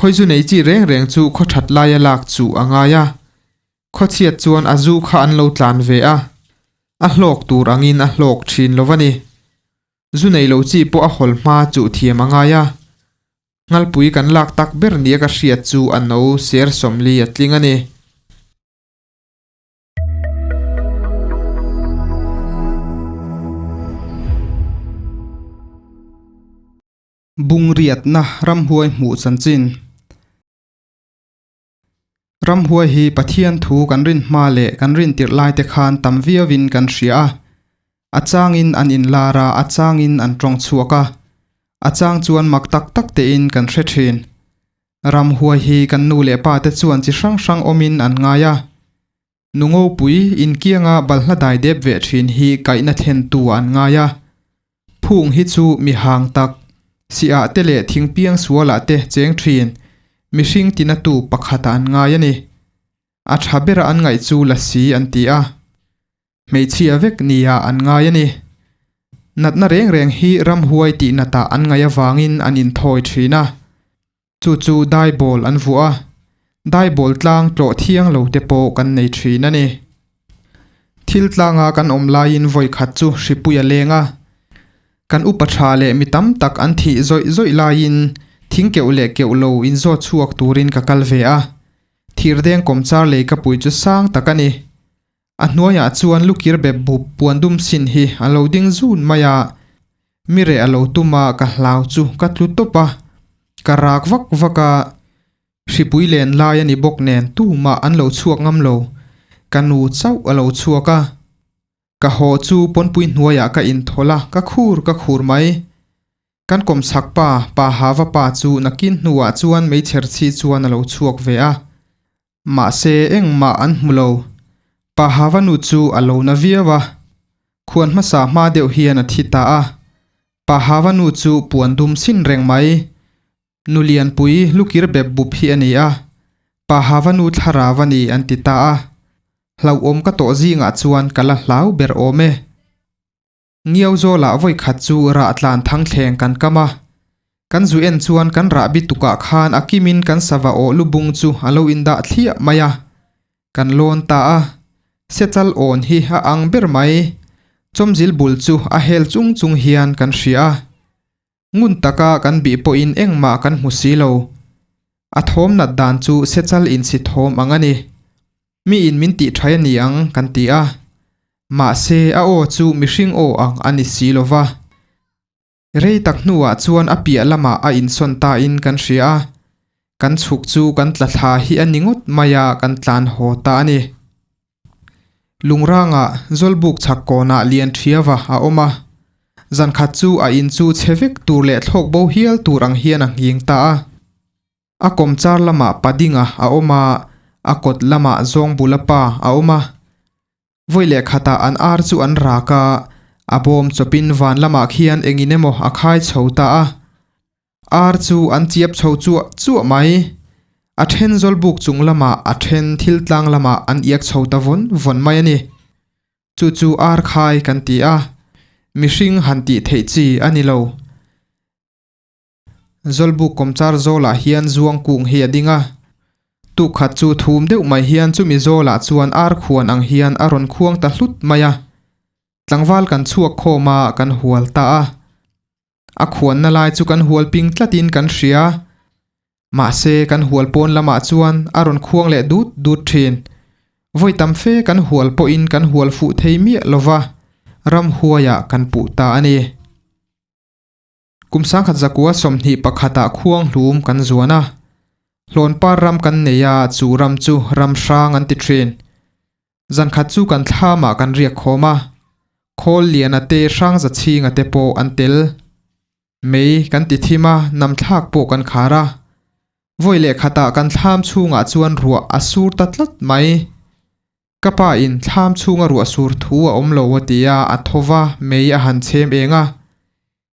Khawizu nei chi reng reng chu khaw that laia lak chuh a ngai a. Khawchhiat chuan a zu kha an lo tlan ve a, a hlawk tur angin a hlawk thin lo a ni. Zu nei lo chi pawh a hawl hma chuh thiam a ngai a. Nghalpui kan lak tak ber nia ka hriat chu a no ser 40 a tling a ni. Bungriatna ramhuai hmuh chanchin. Ramhuai hi Pathian thu kan rin hma leh kan rin tirh lai te khan tam viauin kan hria a. A changin an inlar a, a changin an tawng chhuak a. A chang chuan mak tak tak tein kan hre thin. Ramhuai hi kan nu leh pa te chuan chi hrang hrang awmin an ngai a. Nu ngopui inkianga balhla dai dep ve thin hi kaihna thlentu an ngai a. Phung hi chu mi hang tak, siah te leh thingpiang sualah te cheng thin, mihring tinatu pakhatah an ngai a ni. A tha bera an ngaih chu lasi an ti a. Hmeichhia vek nia an ngai a ni. Natna reng reng hi ramhuai tih natah an ngaih avangin an inthawi thin a. Chu chu daibawl an vuah a, daibawl tlang tlawh thiang lo te pawh kan nei thin a ni. Thil tlanga kan awm laiin vawi khat chu hripui a leng a, kan upa tha leh mi tam tak an thih zawih zawih laiin thing keuh leh keuh lo inzawt chhuak turin ka kal ve a, thirdeng kawmchar lei ka pui chu sang tak a ni. A hnuaiah chuan lukir bep bup puan dum sin hi a lo ding zun mai a, mi reh a lo tum a, ka hlau chu ka tlu tawp a, ka rak vak vak a, hripui len lai a ni bawk nen tumah an lo chhuak ngam lo, ka nu chauh a lo chhuak a, ka haw chu pawnpui hnuaiah ka inthawlh a, ka khur ka khur mai. Kan kawmchhak pa, Pa Hava pa chu nakin hnuah chuan meichher chhi chuan a lo chhuak ve a. Mahse engmah an hmu lo. Pa Hava nu chu a lo na viau a. Khuan hmasa hma deuh hian a thi ta a. Pa Hava nu chu puan dum sin reng mai. Nu lianpui lukir bep bup hi a ni a. Pa Hava nu thlarau a ni an ti ta a. Hlauhawm ka tawh zingah chuan ka la hlau ber awm e. Ngiau zawlah vawi khat chu rah tlan thang thleng kan kam a. Kan zu en chuan kan rah bi tukah khan a kimin kan sava aw lubung chu a lo indah thliah mai a. Kan lawn ta a. Sechal awn hi a ang ber mai. Chawmzil bul chu a hel chung chung hian kan hria a. Ngun taka kan bih pawhin engmah kan hmu si lo. A thawm nat dan chu sechal insi thawm ang a ni. Mi in min tih thai a ni ang kan ti a, mahse a aw chu mihring aw ang a ni si lo va. Rei tak hnuah chuan a piah lamah a insawn ta in kan hria a, kan chhuk chu kan tla thla hi a ni ngawt mai a kan tlan haw ta a ni. Lungrangah Zawlbuk chhak kawnah lian thiava a awm a, zankhat chu a in chu chhe vek tur leh thlawk bo hial tur ang hian a nghing ta a. A kawmchar lamah Padinga a awm a, a kawt lamah Zawngbula pa a awm a. Vawi leh khatah an ar chu an rak a, a bawm chawpin van lamah khian engin emaw a khai chho ta a. Ar chu an chiap chho chuah chuah mai. A then Zawlbuk chung lamah a then thil tlang lamah an iak chho ta vawn vawn mai a ni. Chu chu ar khai kan ti a, mihring han tih theih chi a ni lo. Zawlbuk kawmchar zawlah hian zuang kung hi a ding a, tukkhat chu thum deuh mai hian chumi zawlah chuan ar khuan ang hian a rawn khuang ta hlut mai a, tlangval kan chhuak khawm a, kan hual ta a. A khuanna lai chu kan hual ping tlatin kan hria, mahse kan hual pawn lamah chuan a rawn khuang leh dut dut thin. Vawi tam fe kan hual pawhin kan hual fuh thei miah lova, ramhuaiah kan puh ta a ni. Kum 1921 ah khuanghlum kan zuan a, hlawnpar ram kan nei a, chu ram chu ram hrang an ti thin. Zankhat chu kan thlamah kan riak khawm a, khawl liana te hrang za chhinga te pawh an tel. Mei kan ti thim a, namthlak pawh kan khar a. Vawi leh khatah kan thlam chhungah chuan ruah a sur ta tlat mai. Ka pa in thlam chhunga ruah sur thu a awm lo a ti a, a tho va, mei a han chhem eng a.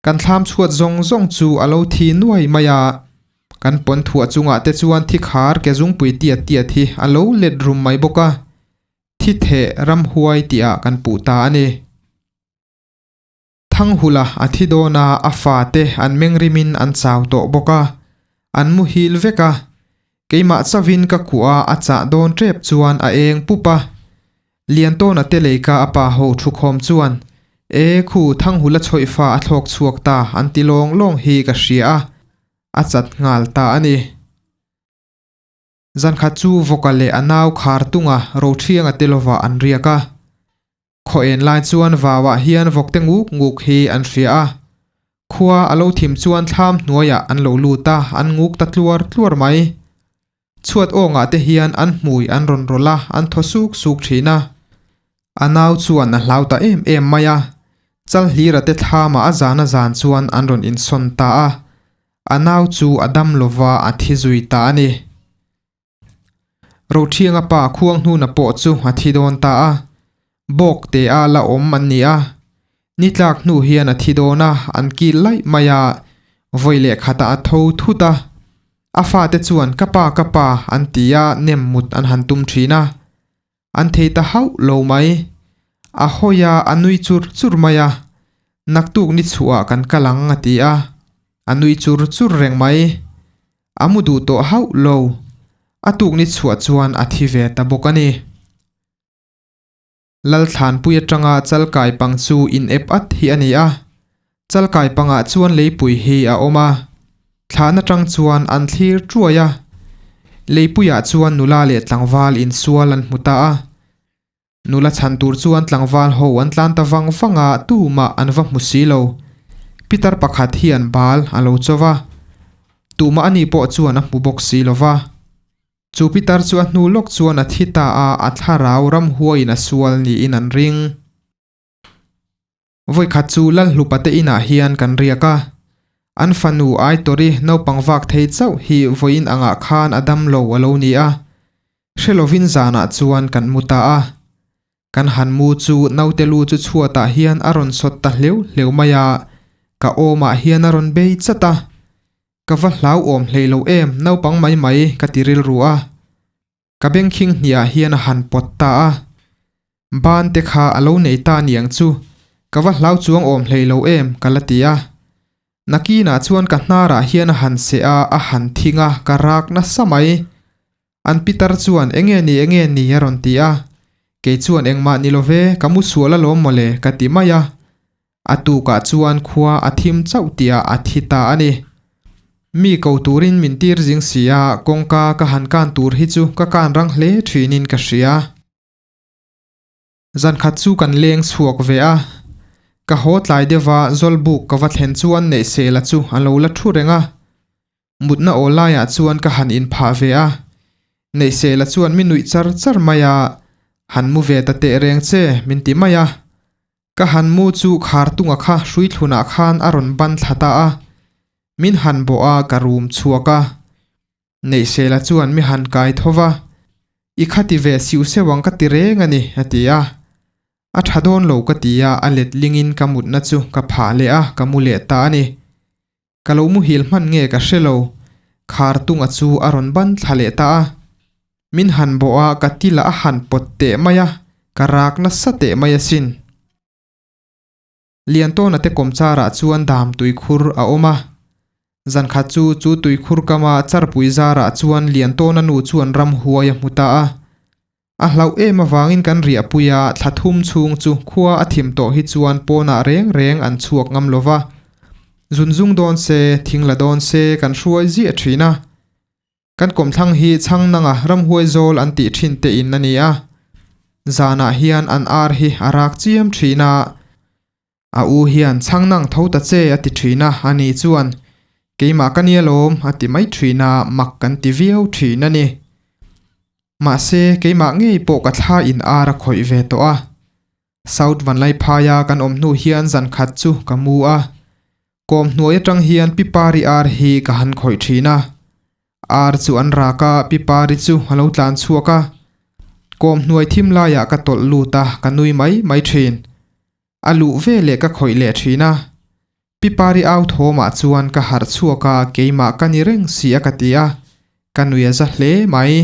Kan thlam chhuat zawng zawng chu a lo thi nuai mai a, kan pawn thuah chungah te chuan thi khar ke zungpui tiat tiat hi a lo let rum mai bawk a, thi theh ramhuai tihah kan puh ta a ni. Thanghula a thi dawn a, a fate an mengrimin an chau tawh bawk a. An muhil vek a, keimah chauhin ka kuah a, a chah dawn tep chuan a eng pup a. Liantawna te leika a pa ho thukhawm chuan, E khu, Thanghula chhawihfa a thlawk chhuak ta an ti lawng lawng hi ka hria a, a chat nghal ta a ni. Zankhat chu Vawka leh a nau khar tunga Rothianga te lovah an riak a. Khaw en lai chuan vauah hian vawkte nguk nguk hi an hria a. Khua a lo thim chuan thlam hnuaiah an lo lut a, an nguk ta tluar tluar mai. Chhuat awngah te hian an hmui an rawn rawlh a, an thaw suk suk thin a. A nau chuan a hlau ta em em mai a, Chalhlira te thlamah a zan a zan chuan an rawn insawn ta a. A nau chu a dam lova a thi zui ta a ni. Rothianga pa Khuanghnuna pawh chu a thi dawn ta a, bawk te a la awm an ni a. Ni tlak hnu hian a thi dawn a, an kil laih mai a, vawi leh khatah a tho thut a. A fate chuan ka pa ka pa an ti a, nem mut an han tum thin a. An thei ta hauh lo mai. A hawi a, a nui chur chur mai a. Naktuk ni chhuah kan kal ang a ti a. A nui chur chur reng mai. A mu duh tawh hauh lo. A tuk ni chhuah chuan a thi ve ta bawk a ni. Lalthlanpui atanga Chalkai pang chu in ep at hi a ni a. Chalkai pangah chuan leipui hi a awm a. Thlan atang chuan an thlir tuai a. Leipuiah chuan nula leh tlangval insual an hmu ta a. Nula chhan tur chuan tlangval ho an tlan ta vang vang a, tumah an va hmu si lo. Pitar pakhat hian bal a lo chaw va, tumah ani pawh chuan a hmu bawk si lo va. Chu pitar chu a hnu lawk chuan a thi ta a, a thlarau ramhuaiin a sual niin an ring. Vawikhat chu Lalhlupa te inah hian kan riak a, an fanu Aitori naupang vak thei chauh hi vawiin angah khan a dam lo a lo ni a, hre lovin zanah chuan kan mu ta a. Kan han mu chu naute lu chu chhuatah hian a rawn sawt ta hleuh hleuh mai a, ka awmah hian a rawn bei chat a. Ka va hlauhawm hlei lo em naupang mai mai ka ti rilru a. Ka bengkhing hniah hian a han pawt ta a, ban te kha a lo nei ta niang chu, ka va hlau chuang awm hlei lo em ka la ti a. Nakinah chuan ka hnarah hian a han seh a, a han thing a, ka rak nasa mai. An pitar chuan enge ni enge ni a rawn ti a, kei chuan engmah ni lo ve, ka mu sual alawm mawle ka ti mai a. A tukah chuan khua a thim chauh tihah a thi ta a ni. Mi ko turin min tir zing si a, kawngka ka han kan tur hi chu ka kan rang hle thinin ka hria. Zankhat chu kan leng chhuak ve a, ka haw tlai deuha Zawlbuk ka va thlen chuan Neihsela chu a lo la thu reng a. Mutna aw laiah chuan ka han inphah ve a, Neihsela chuan mi nuih char char mai a, Han mu ve ta teh reng che, min ti mai a. Ka han mu chu Khartunga kha hruithlunah khan a rawn ban thla ta a, min han bawh a ka rum chhuak a. Neihsela chuan mi han kai tho va, I khati ve siu seuh ang ka ti reng a ni, a ti a. A tha dawn lo ka ti a, a letlingin ka mutna chu ka phah leh a, ka mu leh ta a ni. Ka lo muhil hman nge ka hre lo, Khartunga chu a rawn ban thla leh ta a. Min han bawh a, ka tila a han pawt teh mai a, ka rak nasa teh mai asin. Liantawna te kawmcharah chuan dam tuikhur a awm a. Zankhat chu chu tuikhur kama charpui zarah chuan Liantawna nu chuan ramhuai a hmu ta a. A hlauh em avangin kan riahpui a, thla thum chhung chu khua a thim tawh hi chuan pawnah reng reng an chhuak ngam lo va. Zunzung dawn se, thing la dawn se kan hruai ziah thin a. Kan kawmthlang hi chhang nanga ramhuai zawl an tih thin te in a ni a. Zanah hian an ar hi a rak chiam thin a. A u hian chhang nang tho ta che a ti thin a, ani chuan keimah ka nia lawm a ti mai thin a, mak kan ti viau thin a ni. Mahse keimah ngei pawh ka thla in ar a khawih ve tawh a. South Vanlaiphaia kan awm hnu hian zan khat chu ka mu a. Kawm hnuai atang hian Pi Pari ar hi ka han khawih thin a. Ar chu an rak a, Pi Pari chu a lo tlan chhuak a. Kawm hnuai thim laiah ka tawlh lut a, ka nui mai mai thin. A luh ve leh ka khawih leh thin a. Pi Pari au thawmah chuan ka harh chhuak a, keimah ka ni reng si a ka ti a, ka nui a za hle mai.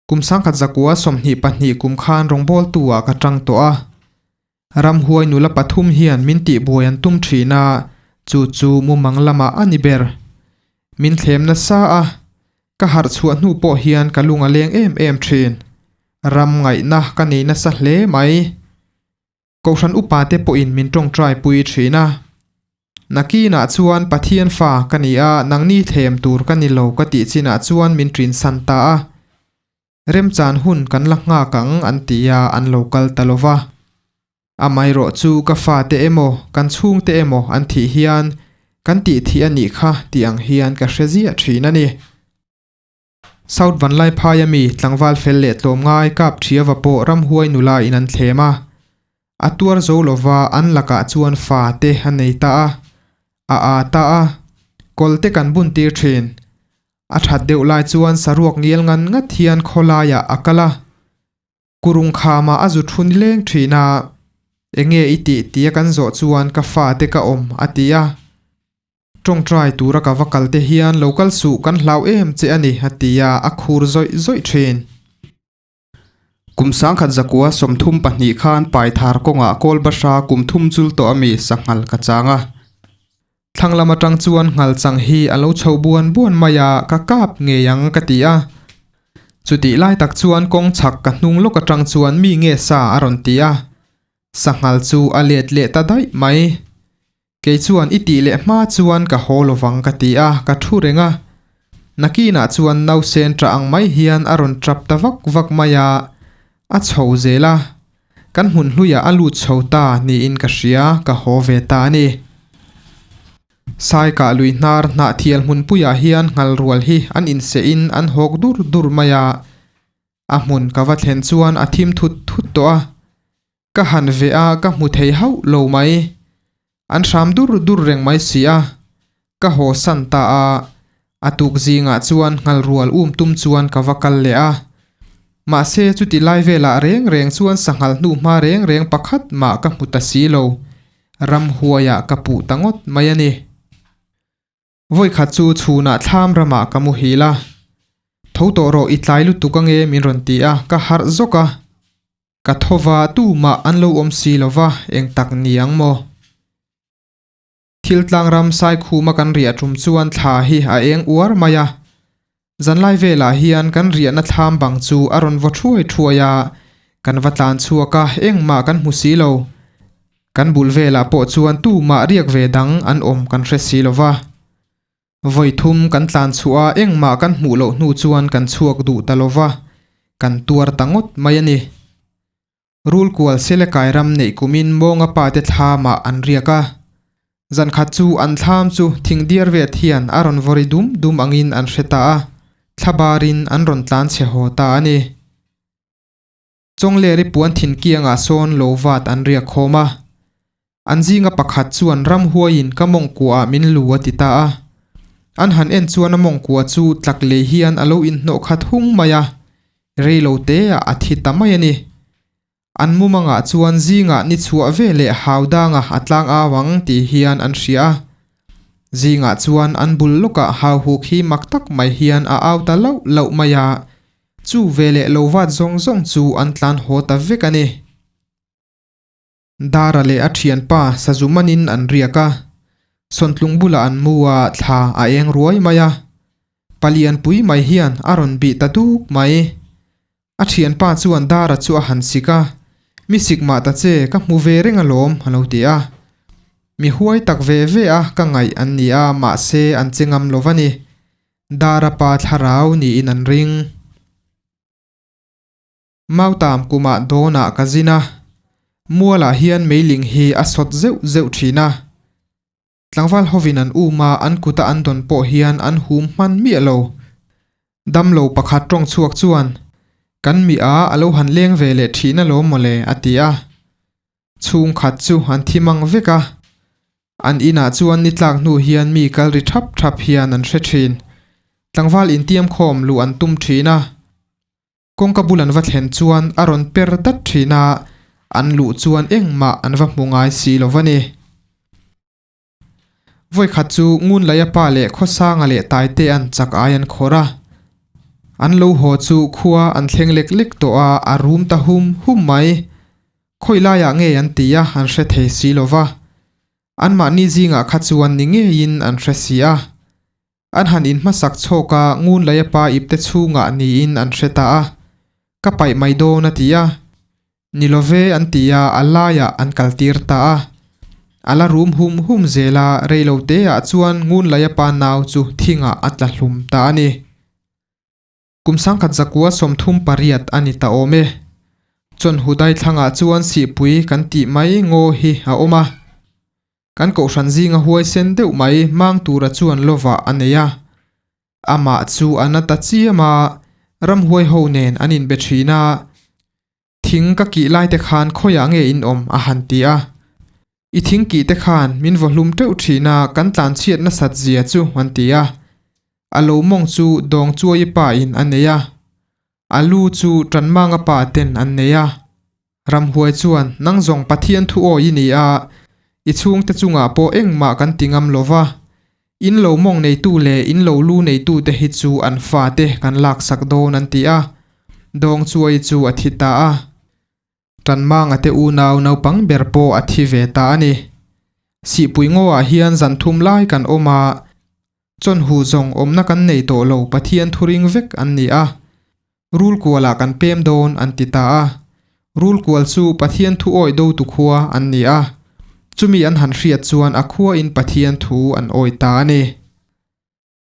Kum 1924 kum khan rawngbawltu ah ka tang tawh a. Ramhuai nula pathum hian min tihbuai an tum thin a, chu chu mumang lamah a ni ber. Min thlem nasa a, ka harh chhuah hnu pawh hian ka lung a leng em em thin. Ram ngaihna ka nei nasa hle mai. Kohhran upa te pawhin min tawngtai pui thin a. Nakinah chuan Pathian fa ka ni a, nangni thlem tur ka ni lo ka tih chinah chuan min ṭin san ta a. Remchan hun kan la nghak ang an ti a, an lo kal ta lo va. Amaherawh chu ka fate emaw, kan chhungte emaw an thih hian kan tih thih a nih kha tih ang hian ka hre ziah thin a ni. South Vanlaiphaia mi tlangval fel leh tlawmngai kap thiava pawh ramhuai nula in an thlem a. A tuar zo lova an lakah chuan fa te a nei ta a, a aa ta a, kawl te kan bun tir thin. A that deuh lai chuan saruak ngial ngan ngat hian khawlaiah a kal a. Kurung khamah a zu thu nileng thin a, Enge i tih tia kan zawh chuan ka fate ka awm a ti a. Tawngtai tura ka va kal te hian lo kal suh kan hlau em che a ni a ti a, a khur zawih zawih thin. Kum sangkhat zakua 32 khan Paithar kawngah Kawlbahra kum thum chul tawh a mi sanghal ka chang a. Thlang lam atang chuan nghal chang hi a lo chho buan buan mai a, ka kap ngei ang ka ti a. Chutih lai tak chuan kawng chhak ka hnung lawk atang chuan mi nge sa a rawn ti a. Sanghal chu a let leh ta daih mai. Kei chuan i tih leh hma chuan ka haw lovang ka ti a, ka thu reng a. Nakinah chuan nausen ṭah ang mai hian a rawn ṭap ta vak vak mai a, a chho zel a. Kan hmun hluiah a lut chho ta niin ka hria, ka haw ve ta a ni. Saikah lui hnar hnahthial hmunpuiah hian nghal rual hi an insehin an hawk dur dur mai a. A hmun ka va thlen chuan a thim thut thut tawh a. Ka han ve a, ka hmu thei hauh lo mai. An hram dur dur reng mai si a. Ka haw san ta a, a tuk zingah chuan nghal rual um tum chuan ka va kal leh a. Mahse chuti lai velah reng reng chuan sanghal hnu hma reng reng pakhat mah ka hmu ta si lo. Ramhuaiah ka puh ta ngawt mai a ni. Vawikhat chu chhunah thlam ramah ka muhil a. Tho tawh rawh i tlai lutuk ange min rawn ti a, ka harh zawk a. Ka tho va tumah an lo awm si lo va, eng tak ni ang maw? Thil tlang ram Saikhuma kan riah tum chuan thla hi a eng uar mai a. Zanlai velah hian kan riahna thlam bang chu a rawn vaw thuai thuai a, kan va tlan chhuak a, engmah kan hmu si lo. Kan bul velah pawh chuan tumah riak ve dang an awm kan hre si lo va. Vawi thum kan tlan chhuah a, engmah kan hmuh loh hnu chuan kan chhuak duh ta lo va, kan tuar ta ngawt mai a ni. Rul kual Selekai ram neih kumin Mawnga pa te thlamah an riak a. Zan khat chu an thlam chu thing diar vet hian a rawn vawri dum dum angin an hre ta a, thla barin an rawn tlan chhe haw ta a ni. Chawngleri puan thin kiangah sawn lo vat an riak khawm a. An zinga pakhat chuan ramhuaiin ka mawngkuaah min lu a ti ta a. An han en chuan a mawngkua chu tlak lei hian a lo inhnawh khat hung mai a, rei lo teah a thi ta mai a ni. An mumangah chuan zingah ni chhuah ve leh hau danga a tlang au ang tih hian an hria a. Zingah chuan an bul lawkah hau huk hi mak tak mai hian a au ta lauh lauh mai a, chu ve leh lo vat zawng zawng chu an tlan haw ta vek a ni. Dara leh a thianpa sazu manin an riak a, sawntlung bulah an mu a, thla a eng ruai mai a. Palian pui mai hian a rawn bih ta duk mai. A thianpa chuan Dara chu a han sik a, Mi sik mah ta che, ka hmu ve reng alawm, a lo ti a. Mi huai tak ve ve a ka ngaih an ni a, mahse an che ngam lo va ni. Dara pa thlarau niin an ring. Mautam kumah dawnah ka zin a, mualah hian meiling hi a sawt zeuh zeuh thin a. Tlangval hovin an um a, an kuta an dawn pawh hian an hum hman miah lo. Damlo pakhat tawng chhuak chuan, Kan mi a a lo han leng ve leh thin alawm mawle, a ti a. Chhungkhat chu an thi mang vek a. An inah chuan ni tlak hnu hian mi kal ri thap thap hian an hre thin. Tlangval intiam khawm luh an tum thin a. Kawngka bul an va thlen chuan a rawn per dat thin a, an luh chuan engmah an va hmu ngai si lo va ni. Vawikhat chu Ngunlaia pa leh Khawsanga leh Taite an chak ai an khawr a. An lo haw chu khua an thleng lek lek tawh a, a rum ta hum hum mai. Khawi laiah nge an ti a, an hre thei si lo va. Anmahni zingah kha chuan ni ngeiin an hre si a. An han inhmasak chhawk a, Ngunlaia pa ipte chhungah niin an hre ta a. Ka paih mai dawn a ti a. Ni lo ve an ti a, a laiah an kaltir ta a. A la rum hum hum zel a, rei lo teah chuan Ngunlaia pa nau chu thingah a tla hlum ta a ni. Kum sangkhat zakua 38 a ni ta awm e. Chawn Hudai thlangah chuan sihpui kan tih mai ngaw hi a awm a. Kan kohhran zinga huaisen deuh mai mang tura chuan lovah a nei a. Amah chu a na ta chiam a, ramhuai ho nen an inbe thin a. Thing ka kih lai te khan khawiah nge in awm? a han ti a. I thing kih te khan min vaw hlum teuh thin a, kan tlan chhiat nasat zia chu an ti a. A lo mawng chu dawng chuai pa in a nei a. A lu chu Tanmanga pa ten an nei a. Ramhuai chuan, Nang zawng Pathian thu awi i ni a, i chhungte chungah pawh engmah kan ti ngam lo va. In lo mawng neitu leh in lo lu neitu te hi chu an fate kan laksak dawn an ti a, Dawng chuai chu a thi ta a. Tanmanga te unau naupang ber pawh a thi ve ta a ni. Sihpui ngawah hian zan thum lai kan awm a, chawnhu zawng awmna kan nei tawh lo Pathian thuring vek an ni a. Rul kualah kan pem dawn an ti ta a. Rul kual chu Pathian thu awi dotu khua an ni a. Chumi an han hriat chuan a khuain Pathian thu an awi ta a ni.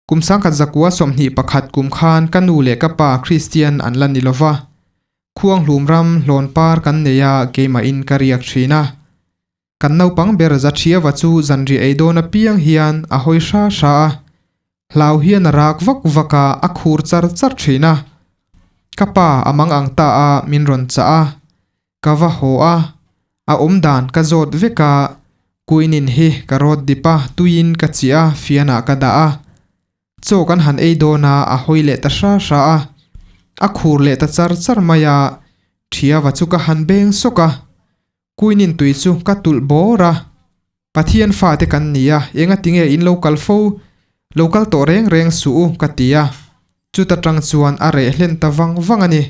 Kum 1921 kum khan ka nu leh ka pa Kristian an la ni lo va. Khuanghlum ram hlawn par kan nei a, keimahin ka riak thin a. Kan naupang ber Zathiava chu zanriah ei dawn apiang hian a hawi hra hra a, hlau hian a rak vak vak a, a khur char char thin a. Ka pa a mang ang ta a, min rawn chah a. Ka va haw a, a awm dan ka zawt vek a, kuinin hi ka rawt dip a, tuiin ka chiah a, fianah ka dah a. Chaw kan han ei dawn a, a hawi leh ta hra hra a. A khur leh ta char char mai a, Thiava chu ka han beng sawk a. Kuinin tui chu ka tulh bawr a, Pathian fate kan ni a, enga tinge in lo kal fo, lo kal tawh reng reng suh u ka ti a, chuta tang chuan a reh hlen ta vang vang a ni.